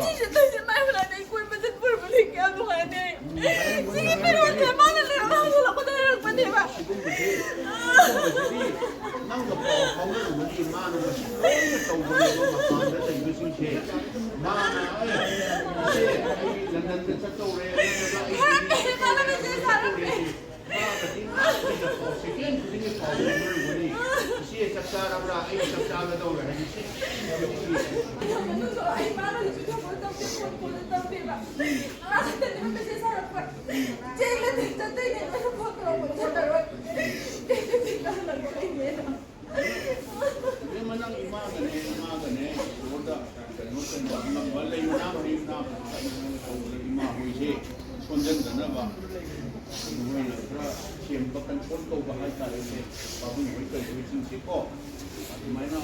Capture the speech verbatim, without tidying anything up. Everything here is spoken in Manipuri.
ꯁꯤꯁꯦ ꯇꯧꯏꯁꯦ ꯃꯥꯏ ꯃꯅꯥꯛꯇ ꯑꯩ ꯀꯣꯏꯕ ꯆꯠꯄ ꯑꯣꯏꯔꯕꯗꯤ ꯀꯌꯥ ꯅꯨꯡꯉꯥꯏꯅꯤ꯫ ꯁꯤꯒꯤ ꯄꯤꯔꯣꯟꯁꯦ ꯃꯥꯅ ꯂꯩꯔꯝꯃꯒ ꯍꯜꯂꯛꯄꯗ ꯍꯥꯏꯔꯛꯄꯅꯦꯕ꯫ ꯁꯤꯒꯨꯝꯕꯁꯤꯗꯤ, ꯁꯤꯒꯨꯝꯕꯁꯤꯗꯤ ꯅꯪꯒ ꯄꯥꯎ ꯐꯥꯎꯅꯔꯨꯕꯒꯤ ꯃꯥꯅ ꯃꯁꯤ ꯂꯣꯏꯅ ꯇꯧꯕꯅꯦꯕ, ꯃꯄꯥꯟꯗ ꯂꯩꯕꯁꯤꯡꯁꯦ꯫ ꯃꯥꯅ, "ꯑꯦ, ꯏꯆꯦ, ꯑꯩ ꯂꯟꯗꯟꯗ ꯆꯠꯇꯧꯔꯦ, ꯅꯠꯇ꯭ꯔꯒ ꯑꯩ ꯍꯥꯏꯔꯛꯀꯦ, ꯃꯥꯅ ꯃꯦꯁꯦꯖ ꯊꯥꯔꯛꯀꯦ꯫ ꯃꯥꯒꯗꯤ ꯉꯥꯡꯕꯗꯀꯣ, ꯁꯦꯀꯦꯟ ꯈꯨꯗꯤꯡꯒꯤ ꯄꯥꯎ ꯐꯥꯎꯅꯔꯝꯒꯅꯤ꯫ ꯏꯆꯦ ꯆꯥꯛ ꯆꯥꯔꯕ꯭ꯔꯥ? ꯑꯩ ꯆꯥꯛ ꯆꯥꯒꯗꯧꯔꯦ ꯍꯥꯏꯕꯁꯦ꯫ ꯃꯅꯨꯡꯗ ꯑꯩ ꯃꯥꯅ ꯚꯤꯗꯤꯑꯣ ꯀꯣꯜ ꯇꯧꯗꯦ, ꯐꯣꯟ ꯀꯣꯜ ꯇꯧꯗꯦꯕ꯫ ꯉꯔꯥꯡ ꯈꯛꯇꯅꯦꯕ ꯃꯦꯁꯦꯖ ꯊꯥꯔꯛꯄ꯫ ꯆꯦꯡ ꯅꯠꯇꯦ, ꯆꯠꯇꯣꯏꯅꯦ, ꯅꯣꯏꯅ ꯐꯣꯟ ꯇꯧꯔꯛꯄ ꯆꯠꯂꯔꯣꯏ꯫ ꯆꯦꯡ ꯅꯠꯇꯦ, ꯀꯥꯍꯜꯂꯛꯄ ꯑꯩꯅꯦꯅ꯫ ꯏꯕꯦꯝꯃ, ꯅꯪ ꯏꯃꯥꯒꯅꯦ, ꯏꯃꯥꯒꯅꯦ, ꯏꯁꯣꯔꯗ ꯀꯩꯅꯣ ꯇꯧꯕ ꯉꯝꯕ ꯂꯩ, ꯃꯅꯥ ꯃꯍꯩ ꯃꯅꯥ ꯇꯧꯕꯗ ꯏꯃꯥ ꯍꯣꯏꯁꯦ ꯁꯣꯟꯖꯟꯗꯅꯕ ꯃꯣꯏꯅ ꯈꯔ ꯁꯦꯝꯕ, ꯀꯟꯇ꯭ꯔꯣꯜ ꯇꯧꯕ ꯍꯥꯏꯇꯥꯔꯦꯅꯦ, ꯄꯥꯕꯨꯡ ꯍꯣꯏ ꯀꯩ ꯍꯣꯏꯁꯤꯡꯁꯦꯀꯣ꯫ ꯑꯗꯨꯃꯥꯏꯅ